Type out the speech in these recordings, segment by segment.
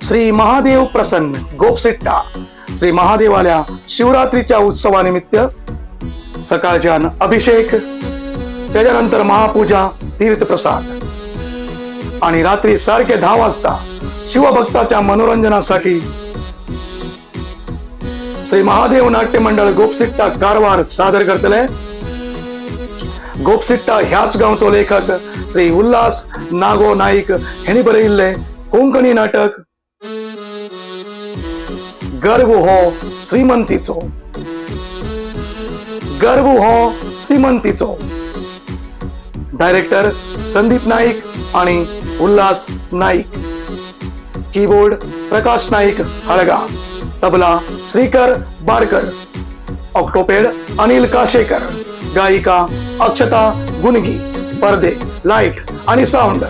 श्री महादेव प्रसन्न गोपसिट्टा श्री महादेवाल्या शिवरात्रीच्या उत्सवानिमित्त सकाळच्यान अभिषेक, त्याच्यानंतर महापूजा, तीर्थप्रसाद आणि रात्री सारखे 10 वाजता शिवभक्ताच्या मनोरंजनासाठी श्री महादेव नाट्य मंडळ गोपसिट्टा कारवार सादर करतले. गोपसिट्टा ह्याच गांवचो लेखक श्री उल्हास नागो नाईक हेणी बरयिल्ले कोंकणी नाटक गर्व हो श्रीमंतीचो. गर्व हो श्रीमंतीचो. डायरेक्टर संदीप नाईक आणि उल्हास नाईक. कीबोर्ड प्रकाश नाईक हळगा, तबला श्रीकर बारकर, ऑक्टोपेड अनिल काशेकर, गायिका अक्षता गुनगी, पडदे, लाईट आणि साऊंड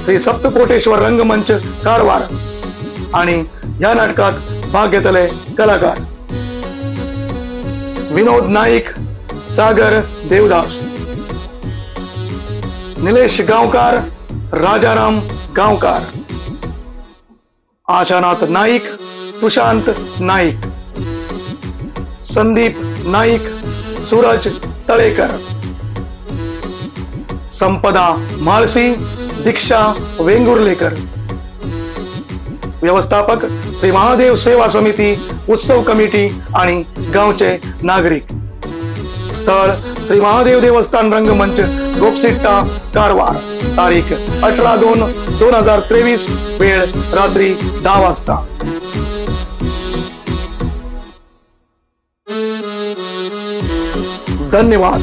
श्री सप्तकोटेश्वर रंगमंच कारवार. आणि ह्या नाटकात भाग घेतले कलाकार विनोद नाईक, सागर देवदास, निलेश गावकर, राजाराम गावकर, आशानाथ नाईक, सुशांत नाईक, संदीप नाईक, सूरज तळेकर, संपदा म्हाळसी, दीक्षा वेंगुर्लेकर. व्यवस्थापक श्री महादेव सेवा समिती उत्सव कमिटी आणि गावचे नागरिक. स्थळ श्री महादेव देवस्थान रंगमंच, गोपसिट्टा, कारवार. तारीख 18/2/2023, वेळ रात्री 10 वाजता. धन्यवाद.